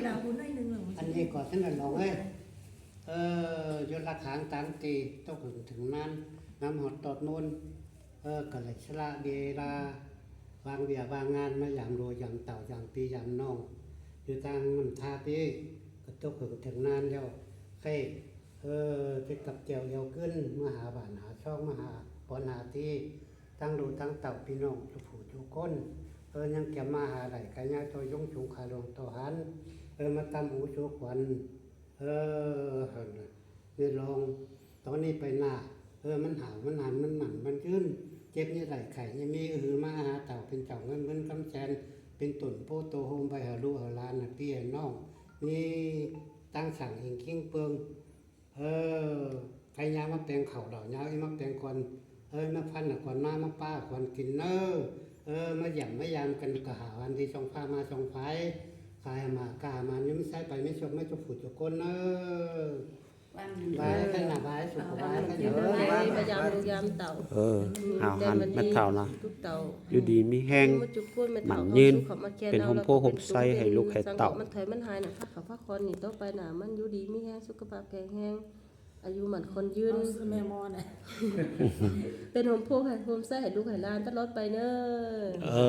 ດາວຜູ້ໜ້ອຍໜຶ່ງລະ ອັນນີ້ກໍຊັ້ນລະນ້ອງເອີຍ ເອີ ຢູ່ລະຄາງຕາມຕີ ຕົກເຖິງນານ ນຳຮອດຕອດມູນ ເອີ ກໍໄດ້ສະຫຼະເວລາ ວາງວຽກວາງງານ ມາຢາມລູກຢາມເຕົ້າ ຢາມພີ່ຢາມນ້ອງ ຢູ່ທາງນ້ຳທາພີ້ ກໍຕົກເຖິງນານແລ້ວ ໃຄ່ ເອີ ຊິກັບແຈວແອວຂຶ້ນ ມາຫາບ້ານຫາຊ່ອງ ມາຫາບ່ອນຫາທີ່ ທັງລູກທັງເຕົ້າ ພີ່ນ້ອງທຸກຜູ້ທຸກຄົນ ເອີ ຍັງຈະມາຫາໄດ້ກະຍາຕໍ່ຍົງຊຸງຄາຫຼວງຕໍ່ຫັນ ເອີ ມາຕຳຫູສູ່ຂວັນ ເອີ ຫັ້ນນະ ໃນລອງ ຕອນນີ້ໄປໜ້າ ເອີ ມັນຫາວ ມັນຫັນ ມັນໝັ້ນ ມັນຍືນ ເຈັບນີ້ໄດ້ ໄຂ້ນີ້ມີ ອື ມາຫາເຕົ້າ ເປັນເຈົ້າເງິນໝື່ນຄຳແສນ ເປັນຕົ້ນໂພໂຕໂຮມໄວ້ໃຫ້ລູກໃຫ້ຫຼານ ໃຫ້ພີ່ໃຫ້ນ້ອງ ມີຕັງສັງອິງຄິງເປິງ ເອີ ໃຜຍາມມາແປງເຂົ້າເຫຼົ່າ ຍາມອີມາແປງກ່ອນ ເອີ ມາຟັນກ່ອນ ມາ ມາປ້າກ່ອນກິນເນີ ເອີ ມາຢ້ຽມມາຢາມກັນ ກະຫາວັນດີ ສ່ອງຟ້າມາສ່ອງໄຟ ກາຍມາກາມາ ມີໄຊໄປ ມີໂຊກ ມີທຸກຜູ້ທຸກຄົນເນີ ບາຍກັນນະ ບາຍ ສຸກບາຍກັນເນີ ມາຢາມລູກຢາມເຕົ້າ ເອີ ຫາວຫັນແມ່ເຖົ້ານະ ຢູ່ດີມີແຮງ ໝັ້ນຍືນ ເປັນຮົ່ມໂພຮົ່ມໄຊໃຫ້ລູກໃຫ້ເຕົ້າ ມັນຖອຍມັນຫາຍນະ ພາກເຂົາພາກຄອນນີ້ ຕໍ່ໄປໜ້າມັນຢູ່ດີມີແຮງ ສຸຂະພາບແຂງແຮງ ອາຍຸໝັ້ນຂວັນຍືນ ເອົາຊື່ແມ່ໝໍນະ ເປັນຮົ່ມໂພໃຫ້ຮົ່ມໄຊໃຫ້ລູກໃຫ້ຫຼານຕະຫຼອດໄປເນີ ເອີ